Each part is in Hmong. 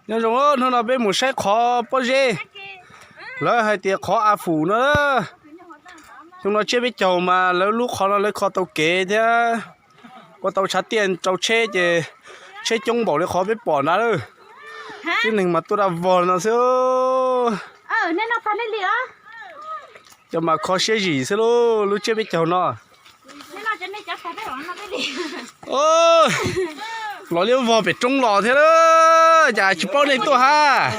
Nyob zoo, hnub no peb mus saib qhov pob zeb, lawv hais tias qhov a fum no. Xyoo no tsiab peb caug mas lawv lub qhov no lawv kho tau kev thiab ua tau tshav tiaj rau tsheb ces tsheb coob npaum li qhov peb pom na lawm. Tib neeg mas tuaj da vog no xwb. Cov mas kho siab zim xwb lauj, lub tsiab peb caug no. Los li vog pem roob los thiab, cas tsis paub nej tuaj hab.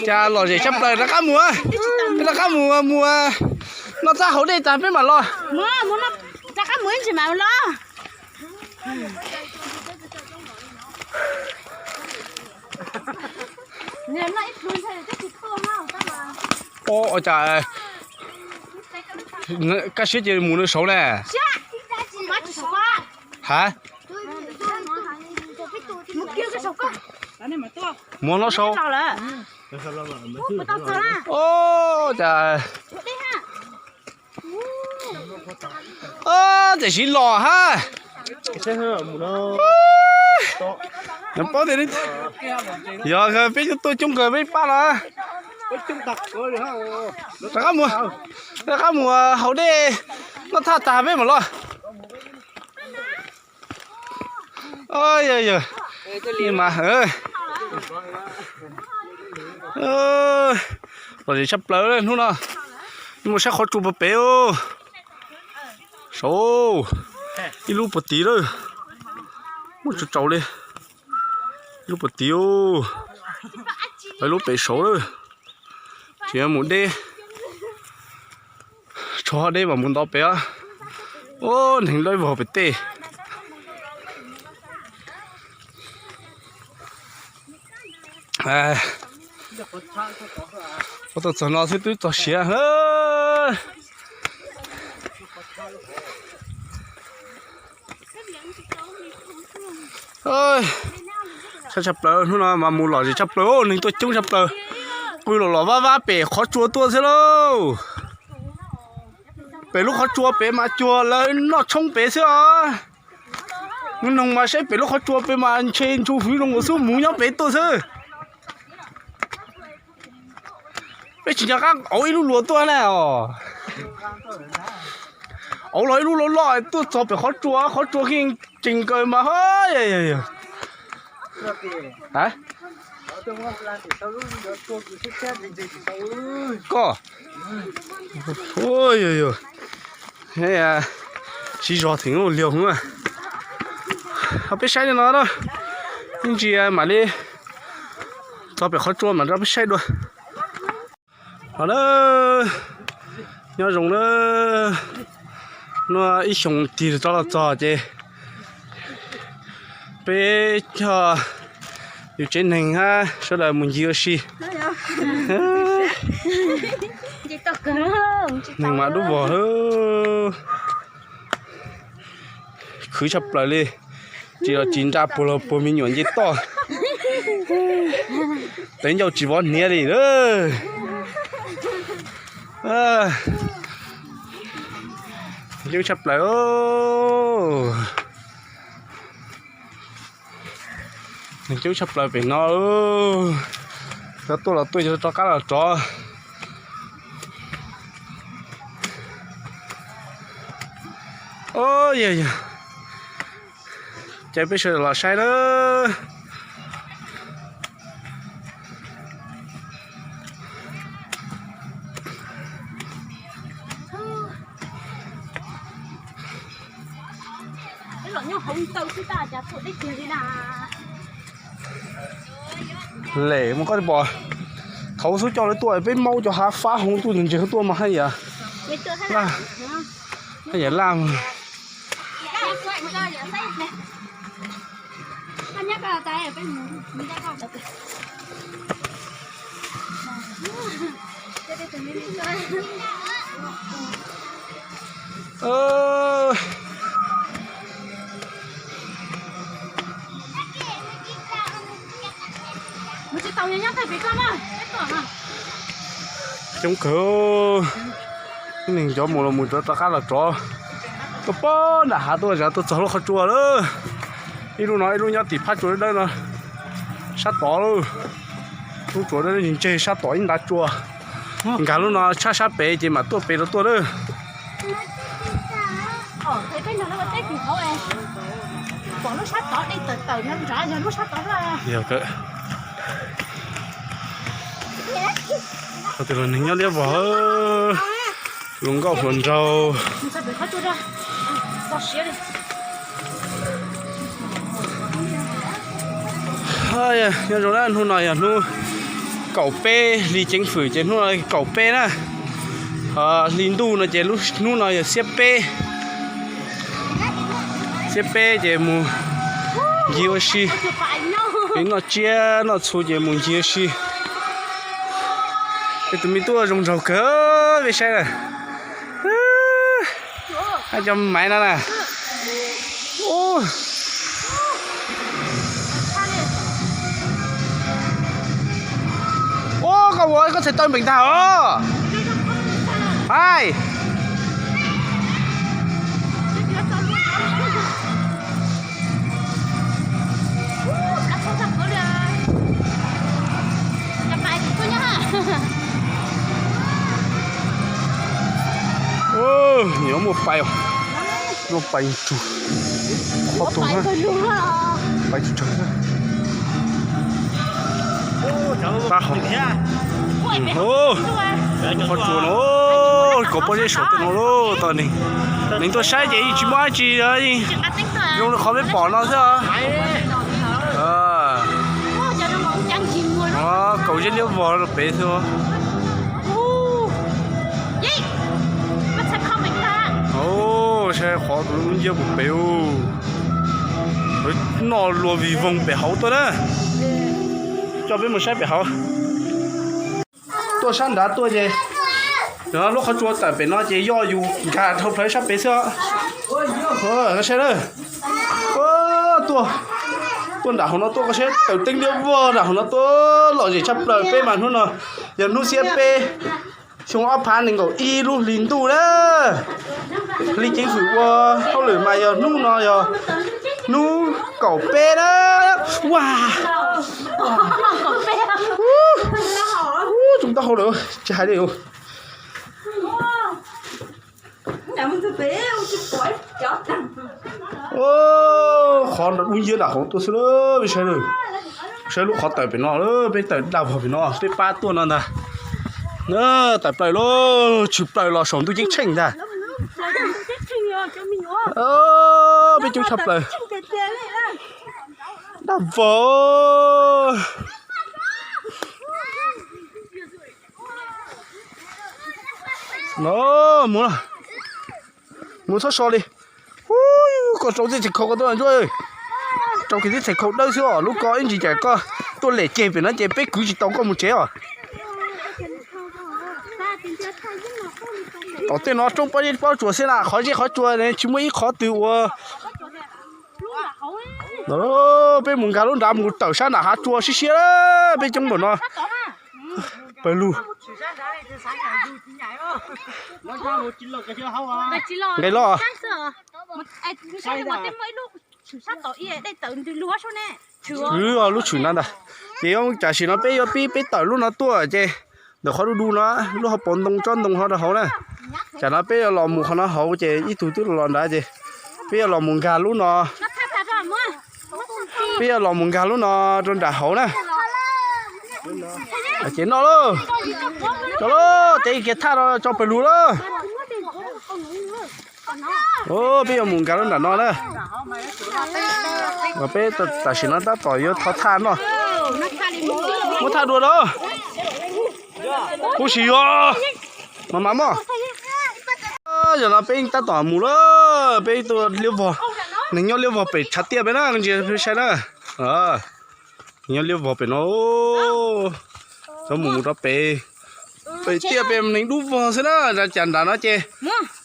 Cas lom zem tshaj plaws, rov qab mus, rov qab mus mus noj txhab haus dej tas peb mam los. Cas kaj siab ces mus nws saud na. Hav, muab hlob saud. Cas tam sim los hab. Paub tias yog peb tuaj coob kawg peb pab los. Rov qab mus, rov qab mus haus dej noj txhab tas peb mam los. Yog, yog, mas lom zem tshaj plaws hnub no. Mus saib qhov tsua puag pem. Saud, ib lub puag tid lawm. Muaj tsaus tsaus li. Ib lub puag tid, ib lub pem saud lawm. Tseem mus deb, tso deb mas mus nto pem os. Ub, neeg dawb vog pem tej. Ua tau txog no xwb twb txog siav. Saib tshaj plaws, hnub no mas mus lom zem tshaj plaws, neeg tuaj coob tshaj plaws. Qw los los vab vab pem qhov tsua tuaj xwb lauj. Pem lub qhov tsua pem mas cuag lawv noj tshoob pem xwb os. Mus noog mas saib pem lub qhov tsua pem mas ntshe ntsu hwv zoo xub mus nyob pem tuaj xwb. Peb tsis nco qab auv ib lub luas tuaj na os. Auv los ib lub loj loj tuaj txog pem qhov tsua, qhov tsua keej tsees kawg mas ho. Koj, siv zog theem liag hwv. Ho peb saib li no na, ib ntsis mam li txog pem qhov tsua mam nrog peb saib dua. Ho na, nyob zoo na, nua ib xyoo tig rov los txog ces peb coj yus tsev neeg hab sawv daws mus ncig ua si. Neeg mas dub vog, khwv tshaj plaws li. Tsis los tsis nra puag los puag me nyuam nce toj. Tev ncauj tsis vov hniav li. Coob tshaj plaws. Neeg coob tshaj plaws pem no. Cov tuaj los tuaj, cov rov qab los rov. Yog yog, ces peb sawv daws los saib na. Lem mus koj pom, thaum xub coj lawv tuaj peb maub cov hav fab hoo tuaj ntses tuaj mas haj yam, haj yam laj. Coob kawg, neeg cov mus los mus, rov rov qab los rov. Pob nram hav tuaj, zov tuaj txog lub qhov tsua lawm. Ib lub no, ib lub nyob tim phab tsua dawb no, sab tod lawm. Lub tsua dawb ntse sab tod ib nta tsua. Nkag lub no tshaj sab pem ces mam tuaj pem rau tuaj lawm. Yog, tus neeg nyob liab vog, hluas nkauj hluas nraug. Nyob zoo na, hnub no yog hnub kaum peb hli ceev fwm ces hnub no kaum peb na. Hli ntuj no ces lub hnub no yog xiab peb. Xiab peb ces mus ncig ua si, noj tsiab noj txhuv ces mus ncig ua si. Peb tus me tub zoo nraug kawg, peb saib na. Cov maiv no na. Ua koj ua koj txhais taw npeem ntag os. Hais. Nyiam muaj pais, muaj pais rug qhov tus, pais rug rog. Pab hov, qhov tsua no, kaum pob zeb saum tej no lauj. Tau neeg tuaj saib ces yeej tsis muaj dab tsi, zoo li qhov peb pom no xwb. Kaum zeb liab vog rau pem xwb. Saib qhov tus lub nciab puas pem. Noj luag vig voog pem hauv tuaj na. Coj peb mus saib pem hauv. Tuaj sab nrad tuaj ces, lub qhov tsua tawm pem no ces yog yus nkag dhau plawv sab pem xwb. Saib na, tuaj, tuaj nram hauv no tuaj koj saib, tawm teeb liab vog nram hauv no tuaj, lom zem tshaj plaws. Peb mas hnub no yog hnub xiab peb, xyoo ob phav nees nkaum ib lub hli ntuj na. Hli ceev fwm ua hauj lwm mas yog hnub no yog hnub kaum peb na. Ua, tsoo taub hau lawm tsis hais li. Qhov nram dub nciab nram hauv tuaj xwb, peb saib, saib lub qhov tawm pem no, peb tawm daj vog pem no, peb pab tuaj no ntag. Tawm plaws lauj, tshwm plaws los saum ntuj ceeb tsheej ntag. Peb coob tshaj plaws. Daj vog. No, mus, mus txhob so li. Ub, koj rau tib txhais khau ko tuaj ntsuab. Rau kiag tib txhais khau dawb xwb os, lub ko ib ntsis cas koj tuaj lem ceg pem no ces peb kwv tsis tau koj mus tsev os. Tom tej no roob pob zeb pob tsuas xwb na, qhov zeb qhov tsua tsis muaj ib qhov twg ua. Peb mus nkag lub nrad mus tawm sab nram hav tsua siab siab, peb coob npaum no. Pawg lug. Nqe loj. Kwv lub tshwm no ntag. Ces yuav tam sim no peb yuav pib peb tawm lub no tuaj ces ntawm qhov du du no, lub hauv paus ntoo tsob ntoo ho rau hauv na. Tam no peb yuav los mus qhov no hauv ces ib tug twb los nrad ces peb yuav los mus nkag lub no. Peb yuav los mus nkag lub no rau nram hauv na. Ces noj lauj. Cov lauj, tev kiag thaj no tso pawg lug lauj. Peb yuav mus nkag lub nram no na. Peb tam sim no tab tom yuav thov thaj noj. Muab thaj dua lauj. Huv si yuav mas mas mog. Yog no peb tab tom mus lauj, peb tuaj liab vog, neeg nyob liab vog pem tshav tiaj peb na, ntsia peb saib na. Nyob liab vog pem no, txhob mus mus rau pem, pem tiaj pem neeg dub vog xwb na, cas nram no ces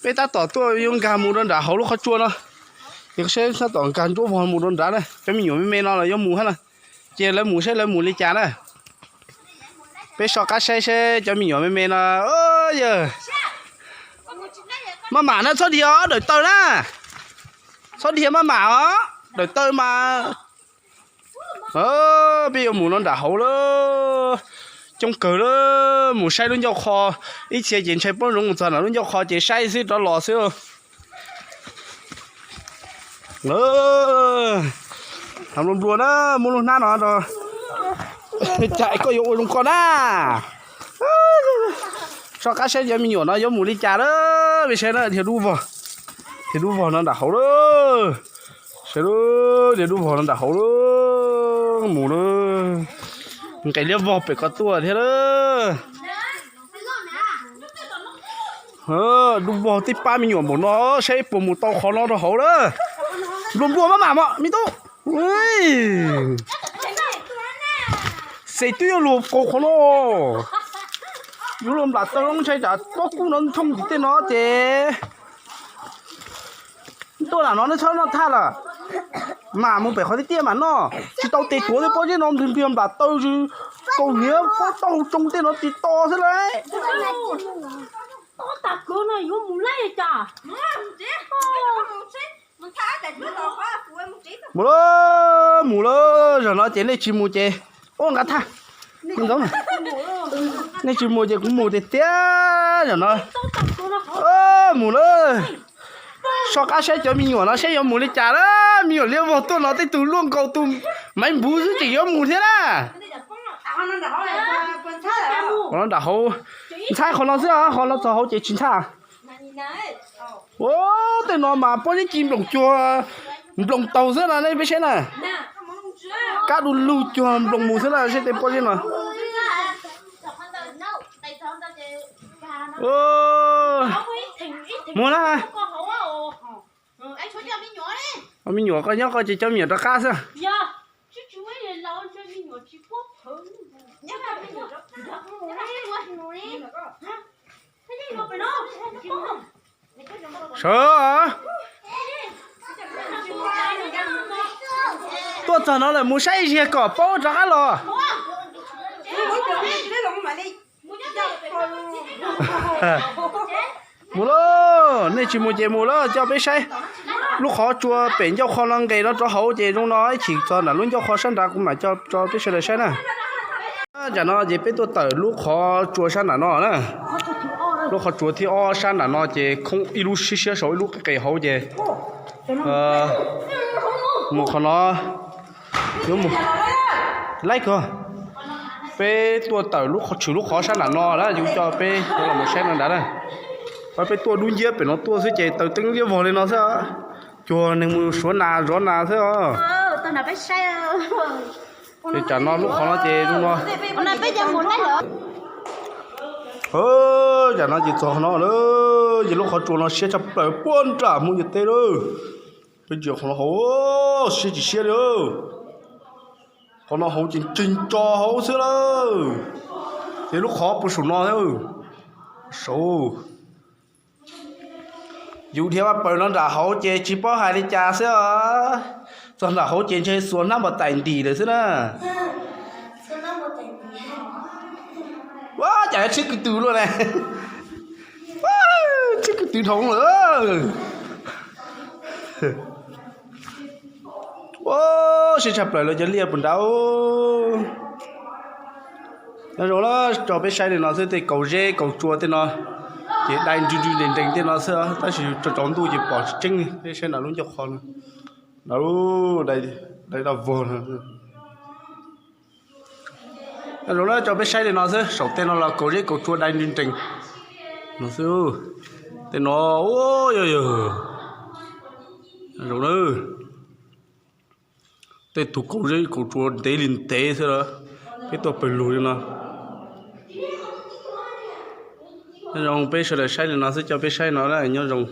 peb tab tom tuaj yuav nkag mus rau nram hauv lub qhov tsua no. Ces koj saib tab tom nkag ntsuab vog mus rau nrad na, cov me nyuam me me no los yuav mus hab na. Ces lawv mus saib lawv mus li cas na. Peb so qab saib saib cov me nyuam me me no, yawg. Maj mam na, txhob dhia os, dawm taw na. Txhob dhia maj mam os, dawm taw mas. Peb yuav mus no nram hauv lawm. Coob kawg lawm, mus saib lub ncauj qho. Ib txhia ces ntshai pob zoov, mus txog nram lub ncauj qho ces saib xwb rov los xwb. Nplua nplua na, muab lub hnab no rau. Cas koj yuav ua zoo koj na. Soj qab saib cov me nyuam no yuav mus li cas lawm, peb saib na, dhia dub vog. Dhia dub vog no nram hauv lawm. Saib lawm, dhia dub vog no nram hauv lawm, mus lawm. Nqes liab vog pem ko tuaj thiab lawm. Dub vog tib pab me nyuam npaum no, saib puas mus tau qhov no rau hauv lawm. Nplua nplua maj mam mog me tub. Xes twb yuav luag kaus qhov no. Yuav luag nplam taw, ntshai tsam pob kub no nthoo tim tej no ces tuaj nram no neb txhob noj thaj lawm. Mam mus pem qhov tiaj tiaj mam noj, tsis tau tes tuav tej pob zeb no, nplhia nplhia nplam taw, kaus hniav pob taub hau tsoo tej no tsis to xwb lauj. Mus lawm, mus lawm, zaum no ces nej tsis mus ces ua nqa thaj. Nej tsis mus ces kuv mus tiag tiag zaum no. Mus lawm. Soj qab saib cov me nyuam no saib yuav mus li cas lawm. Me nyuam liab vog tuaj no tej tus luaj nkaus tus maiv npuv xwb tseem yuav mus thiab na. Qhov no nram hauv, ntxhab qhov no xwb, qhov no txog hauv ces tsis ntxhab. Ua tej no mas pob zeb ci nploos cuag nploos taug xwb no ne, peb saib na. Kab du lug cuag nploos mus xwb na, saib tej pob zeb no. Mus na. Me nyuam koj nyob koj ces coj me nyuam rov qab xwb. Sawv. Tuaj txog no lawm mus saib ib zaug kom paub rov qab los. Mus lauj, nej tsis mus ces mus lauj, coj peb saib. Lub qhov tsua pem ncauj qho no nqes no rov hauv ces zoo no ib chim txog nram lub ncauj qho sab nrad kuv mam coj tso peb sawv daws saib na. Tam no ces peb tuaj tawm lub qhov tsua sab nram no na. Lub qhov tsua thib ob sab nram no ces khoob ib lub siab siab saud ib lub qis qis hauv ces mus qhov no yuav mus laib kawg. Peb tuaj tawm lub qhov tshwm lub qhov sab nram no na, yus coj peb los mus saib no nrad na. Peb tuaj dub nciab pem no tuaj xwb ces taws teeb liab vog li no xwb. Cuag neeg mus suav nas zov nas xwb os. Ces tam no lub qhov no ces zoo no. Tam no ces txog qhov no lawm, ces lub qhov tsua no siab tshaj plaws puag nram Hmoob Ntiaj Teb lawm. Peb ntsia qhov no hauv siab tsis siab li. Qhov no hauv ces ntseeg tso hauv xwb lawm. Ces lub qhov puag saum no thiab. Saud. Yus dhia vaj paws no nram hauv ces tsis paub hais li cas xwb os. Txog nram hauv ces ntshe xuas hnab npau tais ntim lawm xwb na. Ua cas tsheb kwv tw luaj ne. Tsheb kwv tw dhau lawm. Ua siab tshaj plaws lawv cov liaj puag nrad. Nyob zoo na, tso peb saib li no xwb, tej kaus zeb kaus tsua tej no ces dai nrws nrws nrees nrees tej no xwb, tab sis tsaus ntuj ces pom tseeb li. Peb saib nram lub ncauj qho no, dai daj vog no. Nyob zoo na, tso peb saib li no xwb, saum tej no los kaus zeb kaus tsua dai nrws nrees no xwb. Tej no, yog yog, zoo na. Tej tus kaus zeb kaus tsua ntev li ntev xwb, peb tuaj pawg lug li no. Nyob zoo, peb sawv daws saib li no xwb, coj peb saib no na, nyob zoo.